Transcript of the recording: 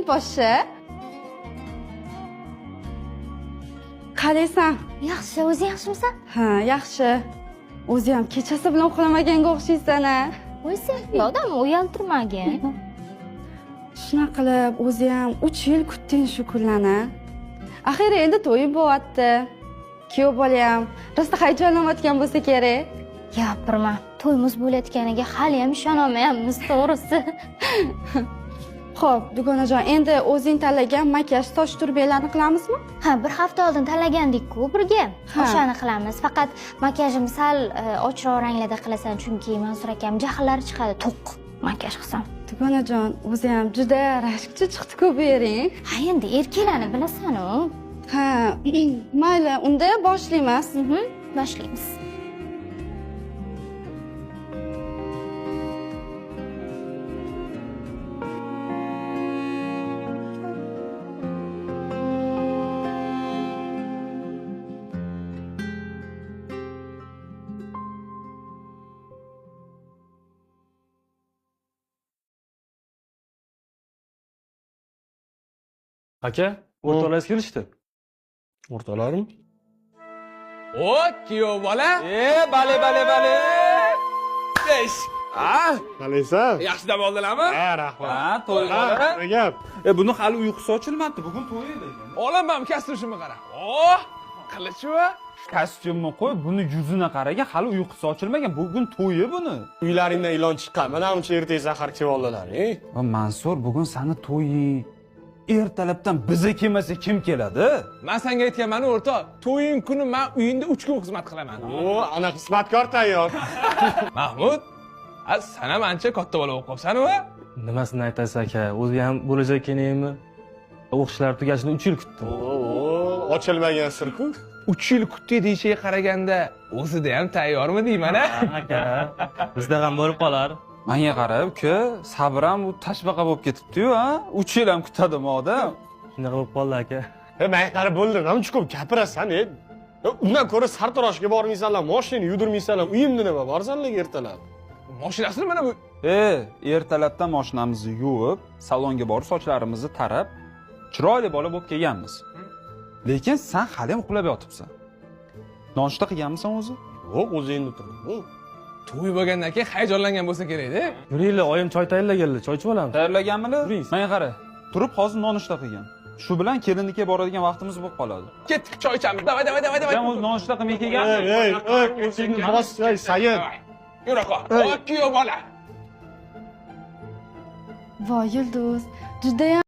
Kelinposhsha. Qalaysan? Yaxshi, o'zing yaxshimisan? Ha, yaxshi. O'zi ham kechasi bilan uxlamaganga o'xshaysan a. Voy sen odam uyaltirmagin. Shunaqa qilib o'zi ham 3 yil kutding shu kunlarni. Axiyri endi to'yib bo'lyapti. Kuyov bola ham rosa hayajonlanayotgan bo'lsa kerak. Gapirma. To'yimiz bo'layotganiga hali ham ishonolmayapmiz, to'g'risi. Xo'p, dugonajon, endi o'zing tanlagan makiyaj, soch turmaklarni qilamizmi? Ha, bir hafta oldin tanlagandik-ku birga. Ha. O'shani qilamiz. Faqat makiyajimni sal ochiqroq ranglarda qilasan, chunki Mansur akam jahllari chiqadi to'q makiyaj qilsam. Dugonajon, o'zi ham juda rashkchi chiqdi-ku bu ering. Ha, endi erkaklarni bilasan-u. Ha, mayli, unda boshlaymiz. Boshlaymiz. Aka, o'rtoqlaringiz kelishdi. O'rtoqlarim? O, kuyov bola. Bale bale bale. Besh. Ha, Qalaysan? yaxshi dam oldilarmi? Ha, rahmat. Ha, to'y bola. Nima gap? Buni hali uyqusi ochilmabdi. Bugun to'y edi. Olam ham kostyumimni qara. Oh, qilichmi? Kostyumni qo'y, buni yuzini qaraga, hali uyqusi ochilmagan. Bugun to'yi buni. Uylaringdan ilon chiqqan. Mana uncha ertaga zahar ichib oldilar, ey. Va Mansur, bugun sani to'ying. Ertalabdan biza kelmasa kim keladi? Men senga aytganman, o'rtoq, to'ying kuni men uyingda 3 kun xizmat qilaman. O, ana xizmatkor tayyor. Mahmud, a sen ham ancha katta bola bo'lib qolibsan-ku. Nimasini aytasiz aka? O'zi ham bo'lajak kelinimni o'qishlari tugashini 3 yil kutdim. O, ochilmagan sir-ku. 3 yil kutdi deyishiga qaraganda o'zida ham tayyormi deyman a? Aka, bizda ham bo'lib qolar. Menga qara, uka, sabr ham u tashbaqa bo'lib ketibdi-yu, ha? 3 yil ham kutadimi odam? Shunaqa bo'lib qoldi aka. E, menga qara bo'ldi, nima uchun ko'p gapirasan, ey? Undan ko'ra sartaroshga bormaysanlar, mashinani yudirmaysanlar, uyimda nima borsanlar ertalab. Mashinasini mana bu Ertalabdan mashinamizni yuvib, salonga borib sochlarimizni tarab, chiroyli bola bo'lib kelganmiz. Lekin sen hali ham uxlab yotibsan. Nonushta qilganmisan o'zi? Yo'q, o'zi endi turdim. To'y bo'lgandan keyin hayajonlangan bo'lsa kerak-da. Yuringlar, oyim choy tayyorlaganlar, choy ichib olamiz. Tayyorlaganmilar? Yuring. Menga qara, turib hozir nonushta qilgan. Shu bilan kelinnikiga boradigan vaqtimiz bo'lib qoladi. Ketdik, choy ichamiz. Davay, davay, davay, davay. Sen o'zi nonushta qilmay kelgansan. Ey, ey, ey, o'zingni bos, ey, Sayid. Yura qol. O, kuyov bola. Voy Yulduz, judayam